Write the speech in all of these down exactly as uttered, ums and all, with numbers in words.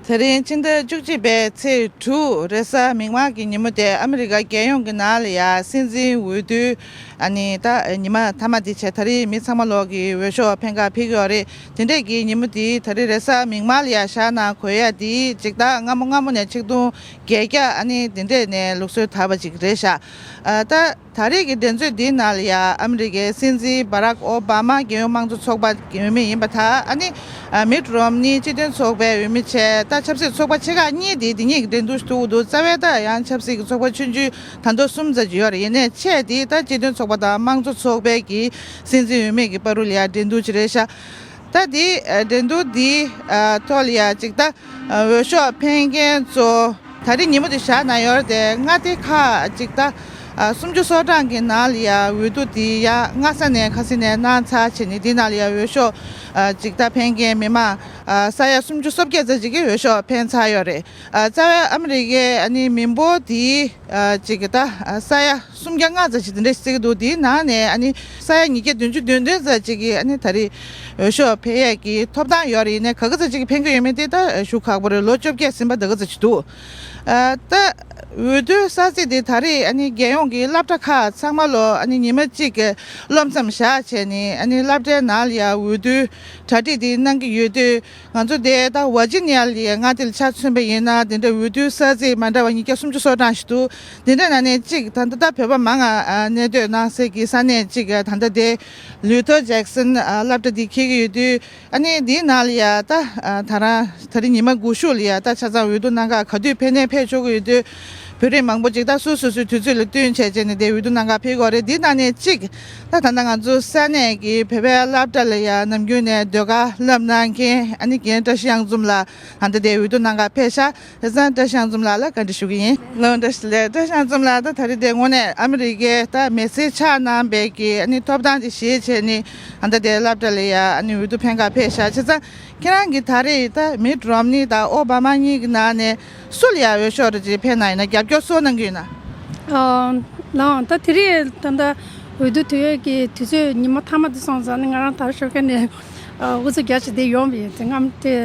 ད་རིང་ཕྱི་ཟླ་བཅུ་གཅིག་པའི་ཚེས་དྲུག་རེས་གཟའ་མིག་དམར་གྱི་ཉིན་མོ་དེ་ཨ་མི་རི་ཀ་རྒྱལ་ཡོངས་ཀྱི་ནང་ལ་ཡ་སྲིད་འཛིན་འོས་བསྡུ། ཨ་ནི་ད་ཉི་མ་མཐའ་མ་དེ་བྱས། ད་རིང་མི་ཚང་མ་ལོག་གི་འོས་ཤོག་འཕེན་ག་ཕེབས་ཀྱི་ཡོད་རེད། དེ་འདྲས་ཀྱི་ཉིན་མོ་དེ་ད་རིང་རེས་གཟའ་མིག་དམར་ལ་ཡ་བཞག་ན་གོ་ཡ་དེ་ཅིག་ད་སྔ་མོ་སྔ་མོ་ནས་ཆིག་སྟོང་བརྒྱད་བརྒྱ་ཨ་ནི་དེ་འདྲས་ནས་ལུགས་སྲོལ་དར་བ་ཅིག་རེད་ཤག་ཨ་ད། ད་རེས་ཀྱི་འགྲན་རྩོད་འདིའི་ནང་ལ་ཡ་ཨ་མི་རི་ཀའི་སྲིད་འཛིན་བྷ་རག་ཨོ་བྷ་མ་རྒྱལ་ཡོངས་དམངས་གཙོ་ཚོགས་པ་གི་འོས་མི་ཡིན་པ་དང་། ཨ་ནི་མིད་རོམ་ནི་སྤྱི་མཐུན་ཚོགས་པའི་འོས་མི་བྱས། ད་ཆབ་སྲིད་ཚོགས་པ་ཆེ་ཁག་གཉིས་དེ་དེ་གཉིས་ཀྱི་འགྲན་བསྡུར་ཞིག་ཐུག་འདུག་རྩ་བའི་ད་ཡང་ཆབ་སྲིད་ཀྱི་ཚོགས་པ་ཆུང་ཆུང་ད་དུང་གསུམ་ཙམ་ཅིག་ཡོད་རེད། ཡིན་ནའི་ཆེ་དེ་ད་སྤྱི་མཐུན་ཚོགས་པ་དང་དམངས་གཙོ་ཚོགས་པའི་གི་སྲིད་འཛིན་འོས་མི་གི་བར་དུ་ལ་ཡ་འགྲན་བསྡུར་ཅིག་རེད་ཤག་ད་དེ་འགྲན་བསྡུར་འདིའི་ཐོག་ལ་ཡ་ཅིག་ད། འོས་ཤོག་འཕེན་མཁན་ཚོ་ད་རེས་ཉིན་མོ་དེ་བཞག་ན་ཡོད་རེད་དེ། མངའ་སྡེ་ཁག་ཅིག་ད་སུམ་ཅུ་སོ་གྲངས་ཀྱི་ནང་ལ་ཡ་འོས་བསྡུ་དེ་ཡ་སྔ་ས་ནས་ཁ་སང་ནས་གནང་ཚར་བྱས་ནས། དེ་ནང་ལ་ཡ་འོས་ཤོག་ཅིག་ད་འཕེན་མཁན་མི་མང་ས་ཡ་སུམ་ཅུ་སོ་བརྒྱད་ཙམ་ཅིག་གིས་འོས་ཤོག་འཕེན་ཚར་ཡོད་རེད། རྩ་བའི་ཨ་མི་རི་ཀའི་ཨ་ནི་མི་འབོར་དེ་ཅིག་ད་ས་ཡ་སུམ་བརྒྱ་ལྔ་ཙམ་ཅིག་དེ་འདྲ་ཞིག་བརྩི་གི་འདུག་དེའི་ནང་ནས་ཨ་ནི་ས་ཡ་ཉིས་བརྒྱ་བདུན་ཅུ་དོན་བདུན་ཙམ་ཅིག་གིས་ཨ་ནི་ད་རེས་འོས་ཤོག་འཕེན་ཡས་ཀྱི་ཐོབ་ཐང་ཡོད་རེད། ཡིན་ནའི་ག་གི་ཙམ་ཅིག་གིས་འཕེན་གི་ཡོད་མེད་དེ་ད་ཞུ་ཁག་པོ་རེད། ལོ་བཅོ་བརྒྱད་ཟིན་པ་ད་གི་ཙམ་ཅིག་འདུག་ཨ་ད་འོས་བསྡུའི་ས་ཚིགས་དེ་ད་རེས་ཨ་ནི་རྒྱལ་ཡོངས་ཀྱི་སློབ་གྲྭ་ཁག་ཚང་མ་ལོ་ཨ་ནི་ཉི་མ་གཅིག་གི་སློབ་མཚམས་བཞག་བྱས་ནས། ཨ་ནི་སློབ་གྲྭའི་ནང་ལ་ཡ་འོས་བསྡུའི་གྲ་སྒྲིག་དེ་གནང་གི་ཡོད་དུས། ང་ཚོ་དེ་ད་ཝར་ཇི་ནི་ཡ་ལ་ཡ་མངའ་སྡེ་ལ་ཆ་མཚོན་པ་ཡིན་ན། དེ་འདྲ་འོས་བསྡུའི་ས་ཚིགས་མ་འདྲ་བ་ཉིས་བརྒྱ་སུམ་ཅུ་སོ་གྲངས་ཤིག་འདུག་དེ་འདྲ་ནང་ནས་གཅིག་ད་ལྟ་ད་བོད་པ་མང་ང་གནས་སྡོད་གནང་སའི་གི་ས་གནས་གཅིག་ད་ལྟ་དེ་ལུ་ཐར་ཇེག་སན་སློབ་གྲྭ་དེ་འཁེལ་གི་ཡོད་དུས། ཨ་ནི་དེའི་ནང་ལ་ཡ་ད་ད་རང་ད་རིང་ཉི་མ་དགུ་ཤུག་ལ་ཡ་ད་ཆ་ཚང་འོས་བསྡུ་གནང་ག་ག་དུས་ཕེབས་ནའི་ཕེབས་ཆོག་གི་ཡོད་དུས། བོད་རིགས་མང་པོ་ཅིག་ད་སོ་སོ་སོའི་དུས་ཚོད་ལ་བསྟུན་བྱས་བྱས་ནས་དེ་འོས་བསྡུ་གནང་ག་ཕེབས་ཀྱི་ཡོད་རེད། དེའི་ནང་ནས་གཅིག་ད་ད་ལྟ་ང་ཚོ་ས་གནས་ཀྱི་བོད་པའི་སློབ་གྲྭ་ལ་ཡ་ནམ་རྒྱུན་ནས་ཟློས་གར་བསླབ་གནང་མཁན་ཨ་ནི་རྒན་བཀྲ་ཤིས་གཡང་འཛོམས་ལགས་ད་ལྟ་དེ་འོས་བསྡུ་གནང་ག་ཕེབས་ཤག་དེ་ཙང་བཀྲ་ཤིས་གཡང་འཛོམས་ལགས་ལ་བཀའ་འདྲི་ཞུ་གི་ཡིན། ལགས་བཀྲ་ཤིས་བདེ་ལེགས། བཀྲ་ཤིས་གཡང་འཛོམས་ལགས། ད་ད་རེས་དེ་དངོས་གནས་ཨ་མི་རི་ཀའི་ད་མི་སེར་ཆགས་གནང་བའི་གི་ཨ་ནི་ཐོབ་ཐང་དེ་བཞེས་བྱས་ནས་ད་ལྟ་དེ་སློབ་གྲྭ་ལ་ཡ་ཨ་ནི་འོས་བསྡུ་འཕེན་ག་ཕེབས་ཤག་བྱས་ཙང་ཁྱེད་རང་གིས་ད་རེས་ད་མིད་རོམ་ནི་དང་ཨོ་བྷ་མ་གཉིས་ཀྱི་ནང་ནས་སུ་ལ་ཡ་འོས་ཤོག་རེ་ཅིག་འཕེན་གནང་ཡིན་ན། རྒྱབ་སྐྱོར་སུ་གནང་གི་ཡོད་ན། ཨ་ལགས། ད་དེ་རིང་ད་ལྟ་འོས་བསྡུ་དུས་ཡོད་ཀྱི་དུས་ཚོད་ཉི་མ་མཐའ་མ་དེ་སོང་ཙང་ནི། ང་རང་ད་ཞོགས་ཀས་ནས་ཨ་ཨུ་ཚུགས་རྒྱག་བྱས་བསྡད་ཡོང་བ་ཡིན། དེ་སྔ་མོ་དེ་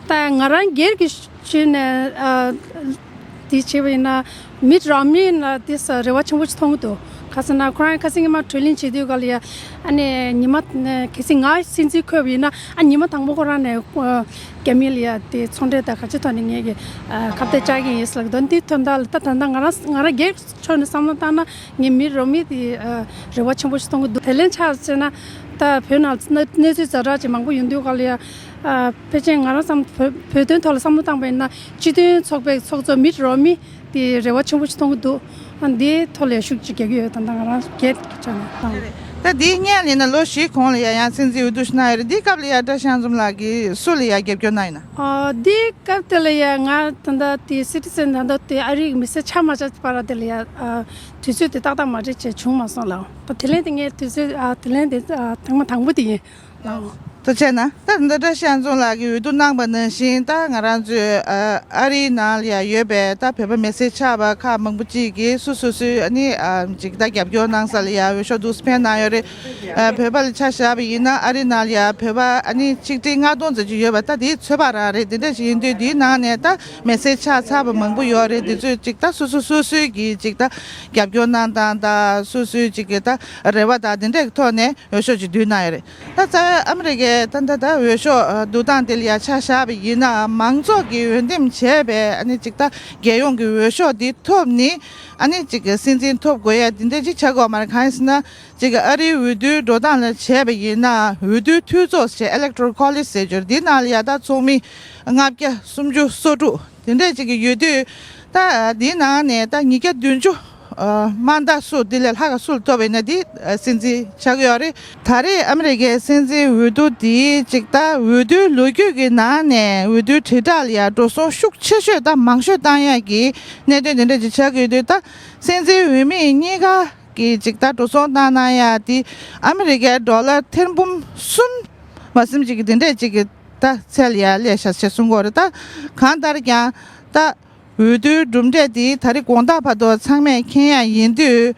ད་ང་རང་སྒེར་གྱི་ཆོས་ནས་ཨ་དེ་བྱས་པ་ཡིན་ན། མིད་རོམ་ནི་ལ་དེ་ས་རེ་བ་ཆེན་པོ་ཞིག་མཐོང་གི་འདུག་ག་ཟེར་ན་ཁོ་རང་ཁ་སང་ཉི་མ་གྲོས་གླེང་བྱེད་དུས་ག་ལ་ཡ་ཨ་ནི་ཉི་མ་གལ་སྲིད་ང་སྲིད་འཛིན་འཁོད་པ་ཡིན་ན། ཨ་ཉི་མ་དང་པོ་ཁོ་རང་ནས་ཨ་རྒྱ་མི་ལ་ཡ་དེ་ཚོང་འབྲེལ་དང་ག་ཅི་ཐོག་ནས་ངས་ཀྱི་ཨ་ཁ་གཏད་བཅག་གི་ཡིན་ཟེར་ལབ་འདུག་འདི་དོན་དག་ལ་ད་ད་ལྟ་ང་རང་ང་རང་སྒེར་ཕྱོགས་ནས་བསམ་བློ་བཏང་ན། ངས་མིད་རོམ་ནི་དེ་ཨ་རེ་བ་ཆེན་པོ་ཞིག་མཐོང་གི་འདུག་དེ་ལན་ཆགས་ཟེར་ན། ད་བོད་ནང་གནས་གནས་ཚུལ་ཛ་དྲག་ཅིག་མང་པོ་ཡོང་དུས་ག་ལ་ཡ་ཨ་ཕལ་ཆེར་ང་རང་བསམ་བོད་བོད་དོན་ཐོག་ལ་བསམ་བློ་བཏང་པ་ཡིན་ན། སྤྱི་མཐུན་ཚོགས་པའི་ཚོགས་གཙོ་མིད་རོམ་ནི་དེ་རེ་བ་ཆེན་པོ་ཞིག་མཐོང་གི་འདུག་ཨ་འདིའི་ཐོག་ལ་ཤུགས་ཅིག་རྒྱག་གི་ཡོད། ད་ལྟ་ང་རང་སྒེར་གྱི་ཆ་ནས་བཏང་། ད་འདིའི་སྔོན་ལ་ཡིན་ན་ལོ་བཞི་གོང་ལ་ཡ་ཡང་སྲིད་འཛིན་འོས་བསྡུ་ཞིག་གནང་ཡོད་རེད། འདིའི་སྐབས་ལ་ཡ་བཀྲ་ཤིས་གཡང་འཛོམས་ལགས་ཀྱིས་སུ་ལ་ཡ་རྒྱབ་སྐྱོར་གནང་ཡོད་ན། ཨ་འདིའི་སྐབས་དེ་ལ་ཡ་ང་ད་ལྟ་དེ་སི་ཊི་ཛན་ད་ལྟ་དེ་ཨ་རིའི་མི་སེར་ཆགས་མ་ཆགས་བར་དེ་ལ་ཡ་ཨ་དུས་ཚོད་དེ་ཏག་ཏག་མ་རེད་བྱས་བྱུང་མ་སོང་ལགས། ད་དེ་ལན་དེ་ངས་དུས་ཚོད་ཨ་དེ་ལན་དེ་ཨ་ཐེངས་མ་དང་པོ་དེ་ཡིན་ལགས། ད་བྱས་ན་ད་ད་བཀྲ་ཤིས་གཡང་འཛོམས་ལགས་ཀྱིས་འོས་བསྡུ་གནང་པ་ནང་བཞིན། ད་ང་རང་ཚོའི་ཨ་ཨ་རིའི་ནང་ལ་ཡ་ཡོད་པའི་ད་བོད་པ་མི་སེར་ཆགས་པ་ཁག་མང་པོ་ཅིག་གིས་སོ་སོ་སོའི་ཨ་ནི་ཨ་ཅིག་ད་རྒྱབ་སྐྱོར་གནང་ས་ལ་ཡ་འོས་ཤོག་འདུག་སེ་འཕེན་གནང་ཡོད་རེད། ཨ་བོད་པ་ལ་ཆ་བཞག་པ་ཡིན་ན། ཨ་རིའི་ནང་ལ་ཡ་བོད་པ་ཨ་ནི་ཆིག་ཁྲི་ལྔ་སྟོང་ཙམ་ཅིག་ཡོད་པ། ད་དེ་ཚོད་དཔག་རང་རེད། དེ་འདྲ་ཞིག་ཡིན་དུས་དེའི་ནང་ནས་ད་མི་སེར་ཆགས་ཚར་བ་མང་པོ་ཡོད་རེད། དེ་ཚོས་ཅིག་ད་སོ་སོ་སོ་སོའི་གི་ཅིག་ད་རྒྱབ་སྐྱོར་གནང་སྟངས་དང་། སོ་སོའི་ཅིག་གི་ད་རེ་བ་དང་དེ་འདྲའི་ཐོག་ནས་འོས་ཤོག་ཅིག་བསྡུས་གནང་ཡོད་རེད། ད་རྩ་བའི་ཨ་མི་རི་ཀའི་ད་ད་ད་འོས་ཤོག་བསྡུ་སྟངས་དེ་ལ་ཡ་ཆ་བཞག་པ་ཡིན་ན། མང་ཚོགས་ཀྱིས་འོས་འདེམས་བྱས་པའི་ཨ་ནི་ཅིག་ད་རྒྱལ་ཡོངས་ཀྱི་འོས་ཤོག་འདི་ཐོབ་ནི་ཨ་ནི་ཅིག་སྲིད་འཛིན་ཐོབ་དགོས་ཡ་དེ་འདྲ་ཅིག་ཆགས་ཀྱི་ཡོད་མ་རེད། གང་ཡིན་ཟེར་ན། ཅིག་ཨ་རིའི་འོས་བསྡུའི་འགྲོ་སྟངས་ལ་བྱས་པ་ཡིན་ན། འོས་བསྡུའི་འཐུས་ཚོགས་ཟེར། Electoral College ཟེར་རྒྱུ་རེད། འདི་ནང་ལ་ཡ་ད་ཚོགས་མི་ལྔ་བརྒྱ་སུམ་ཅུ་སོ་དྲུག་དེ་འདྲ་ཅིག་ཡོད་དུས། ད་འདི་ནང་ནས་ད་ཉིས་བརྒྱ་བདུན་ཅུ་མ་ད་སུ་འདི་ལས་ལྷག་ག་སུ་ལ་ཐོབ་པ་ཡིན་ན་འདི་སྲིད་འཛིན་ཆགས་ཀྱི་ཡོད་རེད། ད་རེས་ཨ་མི་རི་ཀའི་སྲིད་འཛིན་འོས་བསྡུ་འདི་ཅིག་ད་འོས་བསྡུའི་ལོ་རྒྱུས་ཀྱི་ནང་ནས་འོས་བསྡུའི་དྲིལ་བསྒྲགས་ལ་ཡ་འགྲོ་སོང་ཤུགས་ཆེ་ཤོས་དང་མང་ཤོས་བཏང་ཡག་གི་གནད་དོན་དེ་འདྲ་ཅིག་ཆགས་ཀྱི་ཡོད་དུས། ད་སྲིད་འཛིན་འོས་མི་གཉིས་ཀ་གི་ཅིག་ད་འགྲོ་སོང་བཏང་གནང་ཡ་དེ་ཨ་མི་རི་ཀའི་ཌོ་ལར་ཐེར་འབུམ་གསུམ་མ་ཟིན་ཅིག་གི་དེ་འདྲས་ཅིག་གི་ད་ཚད་ལ་ཡ་སླེབས་ཤག་ཅེས་གསུང་གི་ཡོད་རེད། ད་གང་ལྟར་ཀྱང་ད་འོས་བསྡུའི་གྲུབ་འབྲས་དེ་ད་རེས་དགོང་དག་བར་དུ་ཚང་མས་མཁྱེན་ཡ་ཡིན་དུས།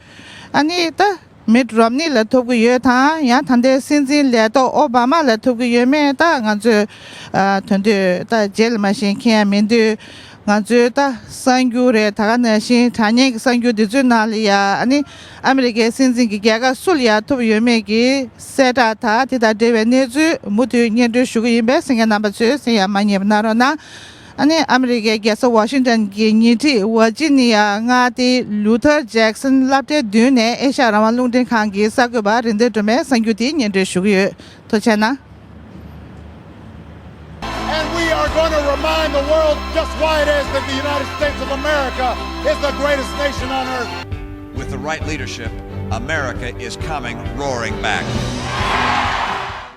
ཨ་ནི་ད་ མིད་རོམ་ནི་ལ་ཐོབ་ཀྱི་ཡོད་དང་། ཡང་ད་ལྟའི་སྲིད་འཛིན་ལས་ཐོག་ཨོ་བྷ་མ་ལ་ཐོབ་ཀྱི་ཡོད་མེད་ད་ང་ཚོས་ཨ་དོན་དུ་ད་རྗེས་ལ་མ་ཤེས་མཁན་ཡང་མི་འདུག་ང་ཚོའི་ད་གསར་འགྱུར་རེད། ད་ག་ནང་བཞིན་དྲ་བརྙན་གྱི་གསར་འགྱུར་འདི་ཚོའི་ནང་ལ་ཡ་ཨ་ནི་ཨ་མི་རི་ཀའི་སྲིད་འཛིན་གྱི་རྒྱལ་ཁ་སུ་ལ་ཡ་ཐོབ་ཡོད་མེད་ཀྱི་གསལ་བསྒྲགས་དང་དེ་དང་འབྲེལ་བའི་གནས་ཚུལ་མུ་མཐུད་སྙན་སྒྲོན་ཞུ་གི་ཡིན་པས་གསན་མཁན་རྣམ་པ་ཚོས་གསན་ཡ་མ་བསྙེལ་བ་གནང་རོགས་གནང་། ཨ་ནི་ཨ་མི་རི་ཀའི་རྒྱལ་ས་ཝ་ཤིང་ཏོན་གྱི་ཉེ་འཁྲིས་ཝར་ཇི་ནི་ཡ་མངའ་སྡེའི་ལུ་ཐར་ཇེག་སན་སློབ་གྲྭའི་མདུན་ནས་ཨེ་ཤ་ཡ་རང་དབང་རླུང་འཕྲིན་ཁང་གི་གསར་འགོད་པ་རིག་ལྡན་སྒྲོལ་མས་གསར་འགྱུར་དེ་སྙན་སྒྲོན་ཞུ་གི་ཡོད། ཐུགས་རྗེ་གནང་། And we are going to remind the world just why it is that the United States of America is the greatest nation on earth. With the right leadership, America is coming roaring back.